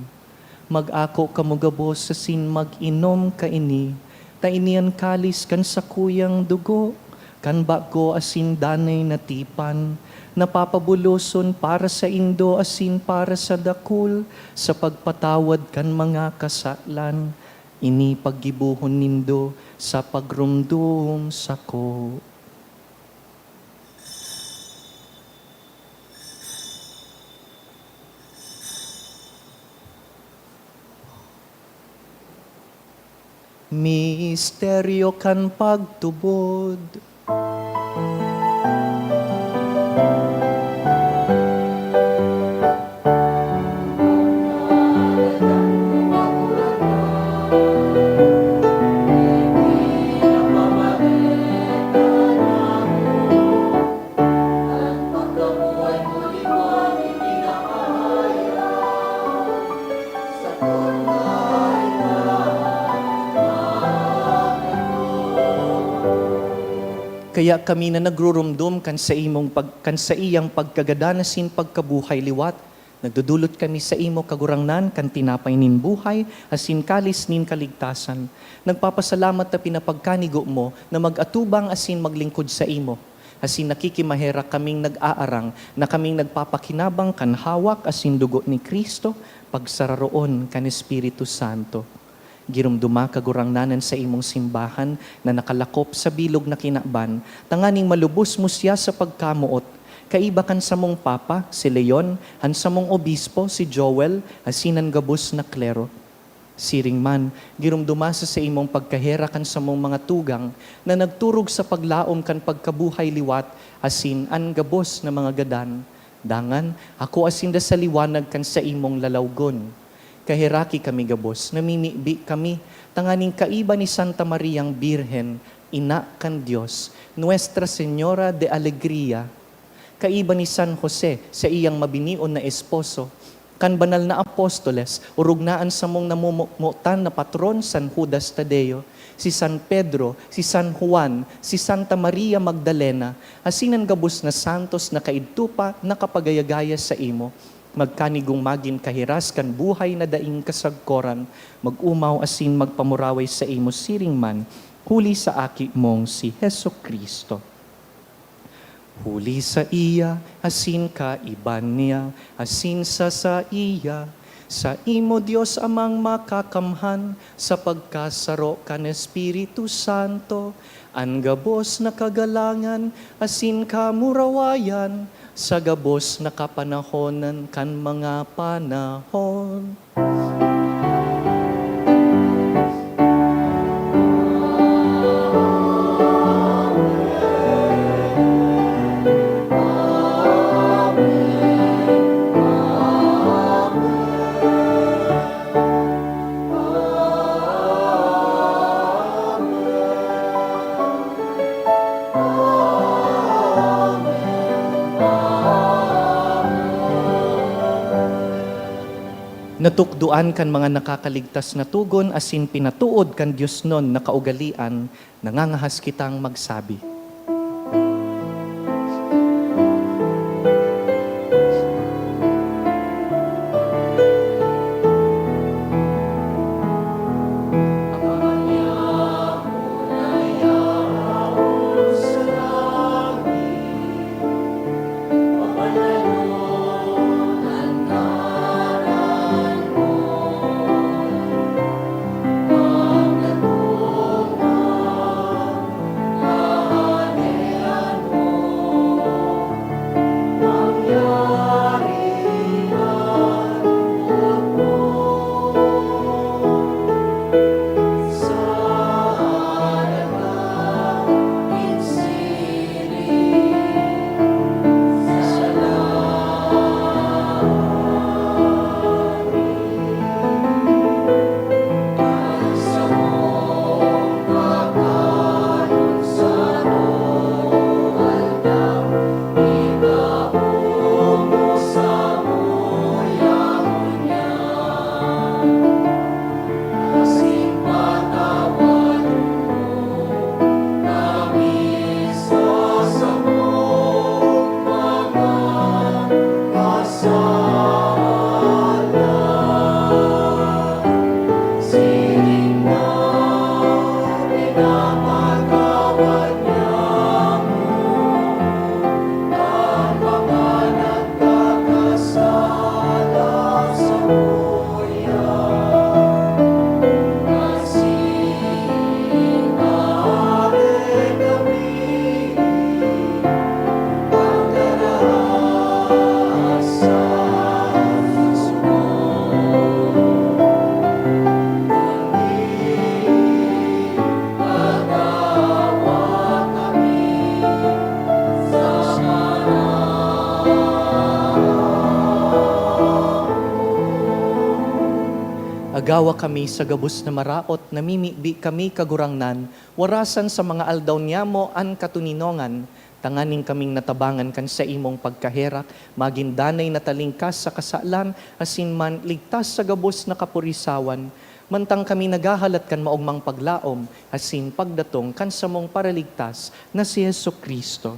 "Mag-ako kamo gabos asin mag-inom kaini, ta ini an kalis kan sakuyang dugo, kan bago asin danay na tipan, na papabuloson para saindo asin para sa dakul sa pagpatawad kan mga kasalan. Ini paggibohon nindo sa pagromdom sako." Misteryo kan pagtubod. Kaya kami na nagruromdom kan saimong pag-, kan saiyang pagkagadan asin pagkabuhay liwat, Nagdodolot kami saimo, Kagurangnan, kan tinapay nin buhay asin kalis nin kaligtasan. Nagpapasalamat ta pinapagkanigo mo na mag-atubang asin maglingkod saimo. Asin nakikimaherak kaming nag-aarang na kaming nagpapakinabang kan hawak asin dugo ni Cristo, pagsararoon kan Espiritu Santo. Giromdoma, Kagurangnan, an saimong simbahan na nakalakop sa bilog na kinaban, tanganing malubos mo siya sa pagkamoot, kaiba kan samong Papa, si Leon, an samong Obispo, si Joel, asin an gabos na klero. Siring man, giromdoma sa saimong pagkaherak an samong mga tugang na nagturog sa paglaom kan pagkabuhay liwat asin an gabos na mga gadan. Dangan, akoa sinda sa liwanag kan saimong lalawgon. Kaheraki kami gabos, namimibi kami tanganing kaiba ni Santa Mariang Birhen, Ina kan Dios, Nuestra Señora de Alegria, kaiba ni San Jose, saiyang mabinion na esposo, kan banal na apostoles, orog na an samong namumumotan na patron, San Judas Tadeo, si San Pedro, si San Juan, si Santa Maria Magdalena, asin an gabos na santos na kaidto pa nakapagayagaya saimo, magkanigong magin kahiras kan buhay na daing kasagkoran, mag-omaw asin magpamuraway saimo siring man, huli sa Aki mong si Jesu-Cristo. Huli saiya, asin kaiba niya, asin sa saiya, saimo, Dios Amang Makakamhan, sa pagkasaro kan Espiritu Santo, an gabos na kagalangan asin kamurawayan sa gabos na kapanahonan kan mga panahon. Natukdoan kan mga nakakaligtas na togon asin pinatood kan diosnon na kaugalean, nangangahas kitang magsabi. Agawa kami sa gabos na maraot, namimibi kami, Kagurangnan, warasan sa mga aldaw niyamo an katoninongan, tanganing kaming natabangan kan saimong pagkaherak, magin danay na talingkas sa kasalan, asin man ligtas sa gabos na kapurisawan, mantang kami naghahalat kan maogmang paglaom asin pagdatong kan samong Paraligtas na si Jesu-Cristo.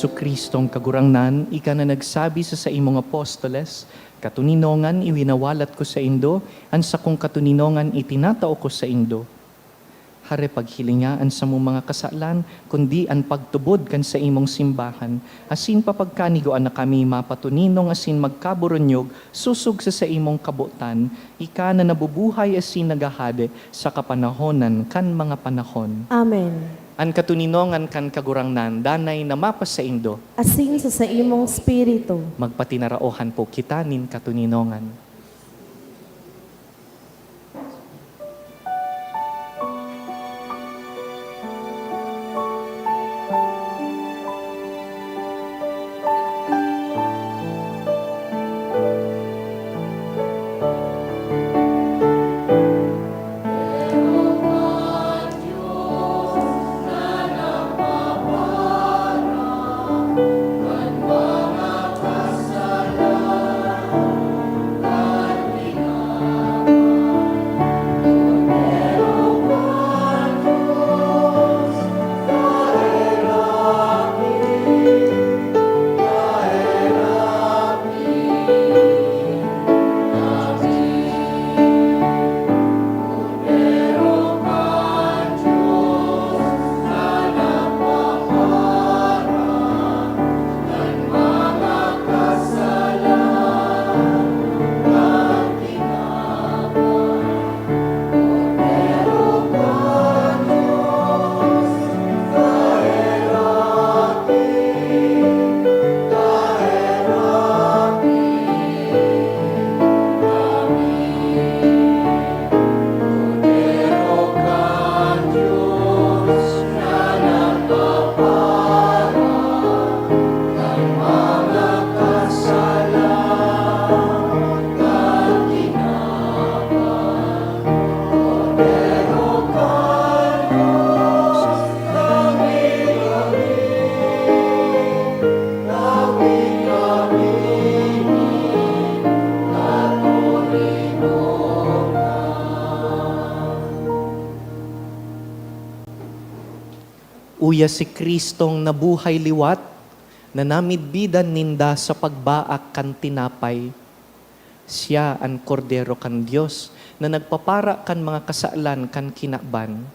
Jesu-Cristong Kagurangnan, ika na nagsabi sa saimong apostoles, "Katoninongan iwinawalat ko saindo, an sakong katoninongan itinatao ko saindo." Hare paghilinga an samong mga kasalan, kundi an pagtubod kan saimong simbahan, asin papagkanigoan na kami mapatoninong asin magkaburunyog sosog sa saimong kabotan, ika na nabubuhay asin naghahade sa kapanahonan kan mga panahon. Amen. An katoninongan kan Kagurangnan danay na mapasaindo. Asin sa saimong espiritu. Magpatinaraohan po kita nin katoninongan. Uya si Cristong nabuhay liwat, na namidbidan ninda sa pagbaak kan tinapay. Siya an Kordero kan Dios na nagpapara kan mga kasalan kan kinaban.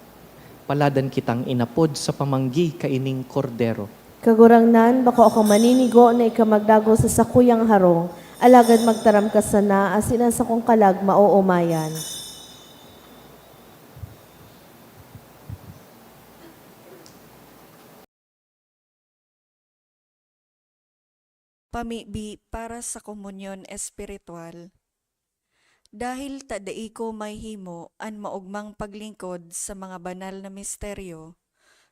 Paladan kitang inapod sa pamanggi kaining Kordero. Kagurangnan, bako ako maninigo na ika magdagos sa sakuyang harong, alagad magtaram ka sana, asin an sakong kalag maoomayan. Pamibi para sa komunyon espiritual. Dahil ta dai ko mahimo an maogmang paglingkod sa mga banal na misteryo,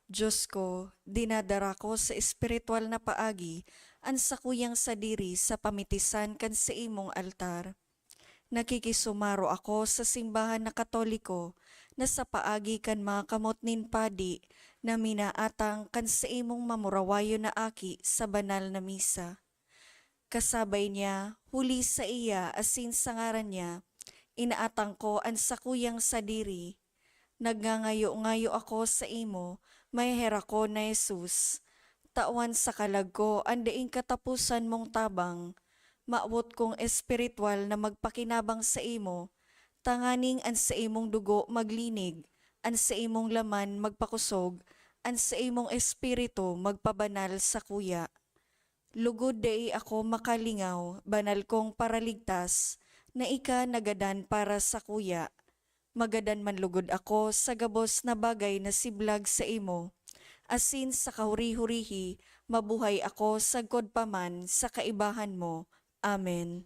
Dios ko, dinadara ko sa espiritual na paagi an sakuyang sadiri sa pamitisan kan saimong altar. Nakikisumaro ako sa simbahan na Katoliko na sa paagi kan mga kamot nin padi na minaatang kan saimong mamurawayon na aki sa banal na misa. Kasabay niya, huli saiya asin sa ngaran niya, inaatang ko an sakuyang sadiri. Nagngangayo-ngayo ako saimo, maheherak ko na Jesus, tawan sa kalag ko an daing kataposan mong tabang. Mawot kong espiritual na magpakinabang saimo, tanganing an saimong dugo maglinig, an saimong laman magpakosog, an saimong espiritu magpabanal sakuya. Lugod dai ako makalingaw, banal kong Paraligtas, na ika nagadan para sakuya. Magadan man lugod ako sa gabos na bagay na siblag saimo, asin sa kahuri-hurihi mabuhay ako sagkod pa man sa kaibahan mo. Amen.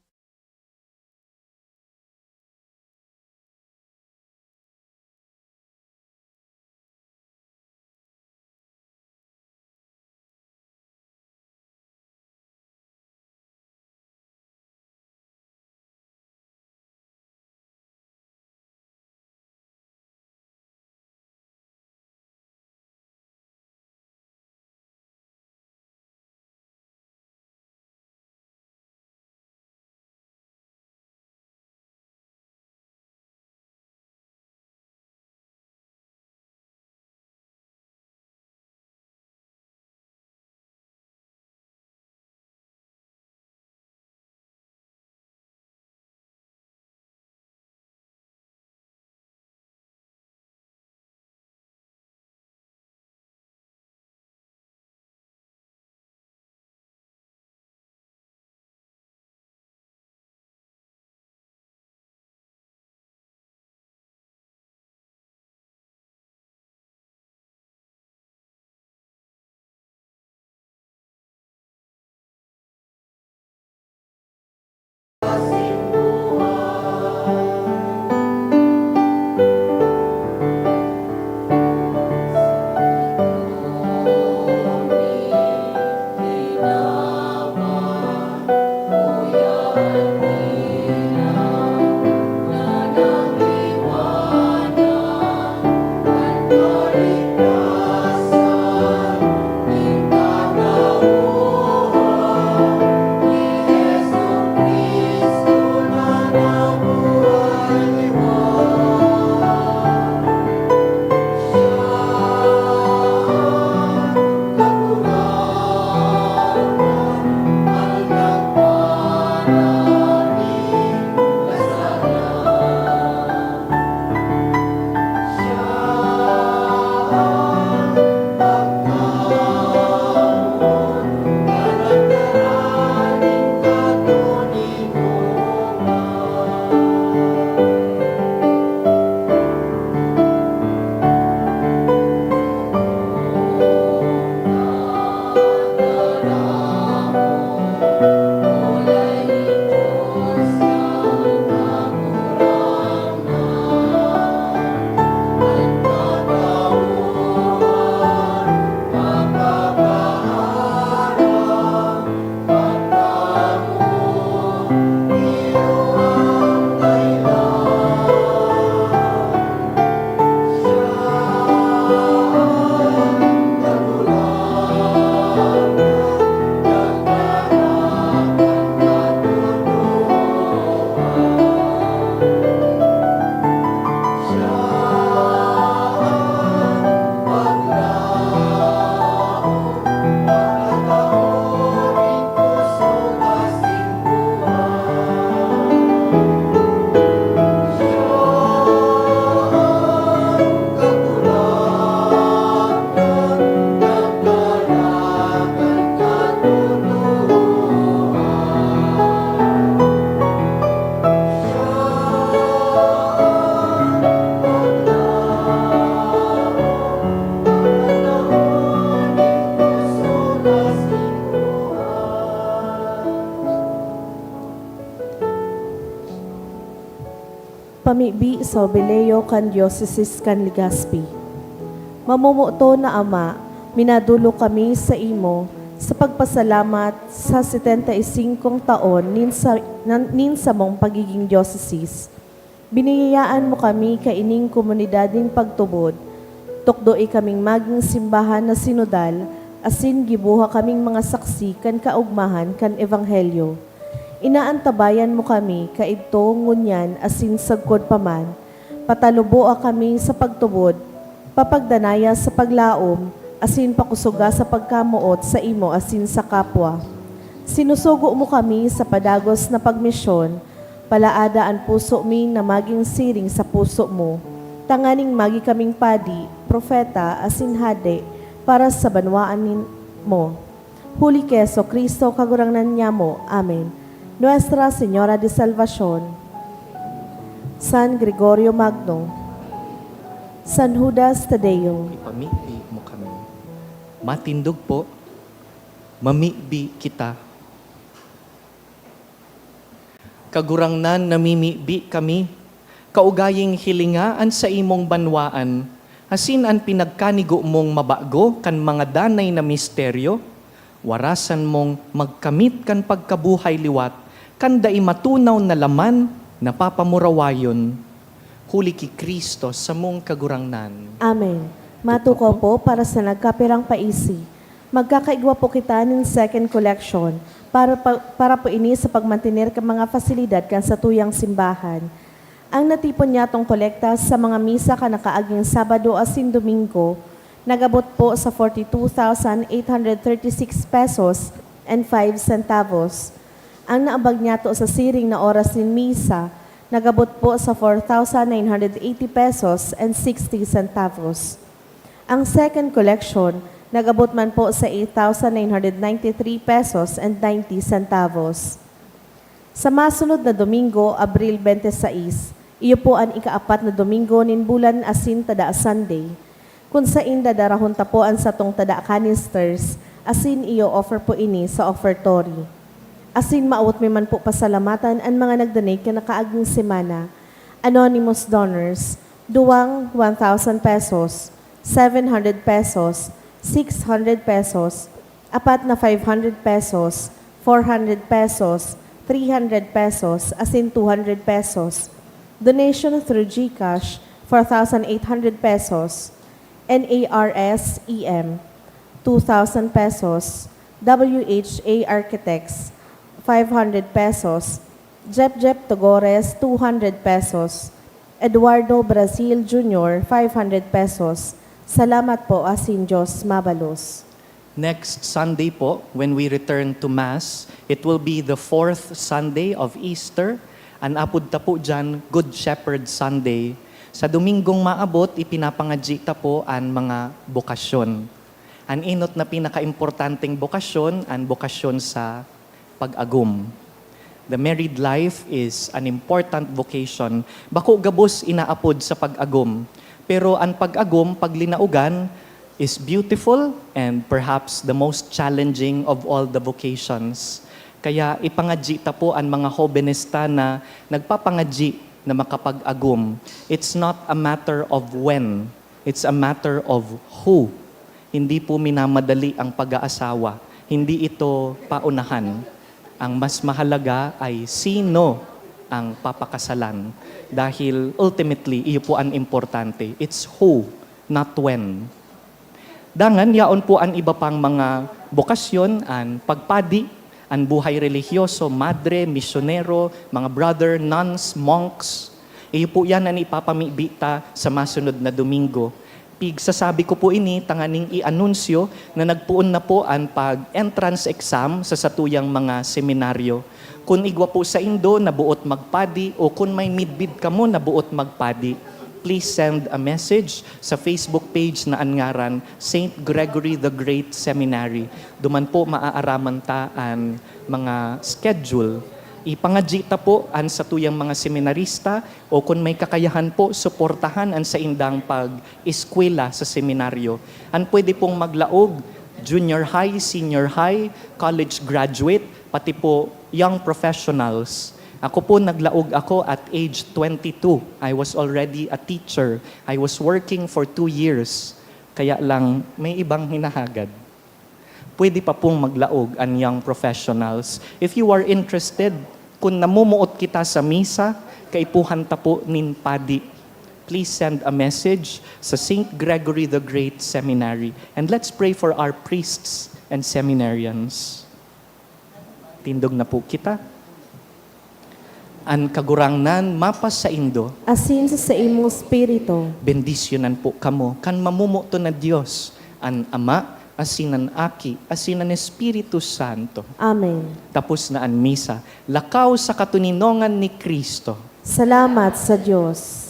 Pamibi sa Jubileo kan Diyosesis kan Legazpi. Mamomoton na Ama, minadolok kami saimo sa pagpasalamat sa setenta y singkong taon nin sa, nan, nin samong pagiging diyosesis. Biniyayaan mo kami kaining komunidad nin pagtubod. Tukdoe kaming magin simbahan na sinodal, asin gibuha kaming mga saksi kan kaogmahan kan Ebanghelyo. Inaantabayan mo kami kaidto, ngunyan, asin sagkod pa man. Pataluboa kami sa pagtubod, papagdanaya sa paglaom, asin pakusoga sa pagkamoot saimo asin sa kapwa. Sinusugo mo kami sa padagos na pagmisyon, palaada an puso mi na magin siring sa puso mo, tanganing magi kaming padi, propeta, asin hade para sa banwaan nin-, mo. Huli ki Jesu-Cristo, Kagurangnan nyamo. Amen. Nuestra Señora de Salvacion, San Gregorio Magno, San Judas Tadeo. Ipamibi mo kami. Matindog po, mamibi kita. Kagurangnan, namimibi kami, kaugaying hilinga an saimong banwaan, asin an pinagkanigo mong mabago kan mga danay na misteryo, warasan mong magkamit kan pagkabuhay liwat kan dai matunaw na laman na papamurawayon, huli ki Cristo samong Kagurangnan. Amen. Matukaw po para sa nagkapirang paisi. Magkakaigwa po kita nin second collection para pa, para po ini sa pagmantener kan mga pasilidad kan satuyang simbahan. Ang natipon nyatong kolekta sa mga misa kan nakaaging Sabado asin Domingo nag-abot po sa forty two thousand eight hundred thirty six pesos and five centavos. Ang naambag nyato sa siring na oras nin misa nag-abot po sa four thousand nine hundred eighty pesos and sixty centavos. Ang second collection nag-abot man po sa eight thousand nine hundred ninety three pesos and ninety centavos. Sa masunod na Domingo, Abril twenty-six, iyo po an ikaapat na Domingo nin bulan asin tada Sunday, kun saen dadarahon ta po an satong tada canisters, asin iyo-offer po ini sa offertory. Asin mawot mi man po pasalamatan an mga nag-donate kan nakaaging semana. Anonymous donors, duwang one thousand pesos, seven hundred pesos, six hundred pesos, apat na five hundred pesos, four hundred pesos, three hundred pesos, asin two hundred pesos. Donation through GCash, four thousand eight hundred pesos. N A R S E M, two thousand pesos. W H A Architects, five hundred pesos. Jep Jep Togores, two hundred pesos. Eduardo Brazil Junior, five hundred pesos. Salamat po, asin Diyos mabalos. Next Sunday po, when we return to Mass, it will be the fourth Sunday of Easter. An apod ta po dyan, Good Shepherd Sunday. Sa Domingong maabot, ipinapangadyi ta po an mga bokasyon. An enot na pinakaimportanteng bokasyon, an bokasyon sa pag-agom. The married life is an important vocation. Bako gabos inaapod sa pag-agom. Pero an pag-agom, pag linaogan, is beautiful and perhaps the most challenging of all the vocations. Kaya ipangadyi ta po an mga hobenes ta na nagpapangadyi na makapag-agom. It's not a matter of when, it's a matter of who. Hindi po minamadali ang pag-aasawa. Hindi ito paunahan. Ang mas mahalaga ay sino ang papakasalan. Dahil ultimately, iyo po an importante. It's who, not when. Dangan, yaon po an iba pang mga bokasyon, an pagpadi, an buhay relihiyoso, madre, misyonero, mga brother, nuns, monks. Iyo po yan an ipapamibi ta sa masunod na Domingo. Pigsasabi ko po ini tanganing i-anunsyo na nagpoon na po an pag-entrance exam sa satuyang mga seminaryo. Kun igwa po saindo na boot magpadi o kun may midbid kamo na boot magpadi, please send a message sa Facebook page na an ngaran Saint Gregory the Great Seminary. Duman po maaaraman ta an mga schedule. Ipangadyi ta po an satuyang mga seminarista o kun may kakayahan po, suportahan an saindang pag-eskwela sa seminaryo. An pwede pong maglaog, junior high, senior high, college graduate, pati po young professionals. Ako po, naglaog ako at age twenty-two. I was already a teacher. I was working for two years. Kaya lang, may ibang hinahagad. Pwede pa pong maglaog an young professionals. If you are interested, kun namumuot kita sa misa, kaipuhan ta po nin padi. Please send a message sa Saint Gregory the Great Seminary. And let's pray for our priests and seminarians. Tindog na po kita. An Kagurangnan mapasaindo. Asin sa saimong espiritu. Bendisyonan po kamo kan mamomoton na Dios, an Ama, asin an Aki, asin an Espiritu Santo. Amen. Tapos na an misa. Lakaw sa katoninongan ni Cristo. Salamat sa Dios.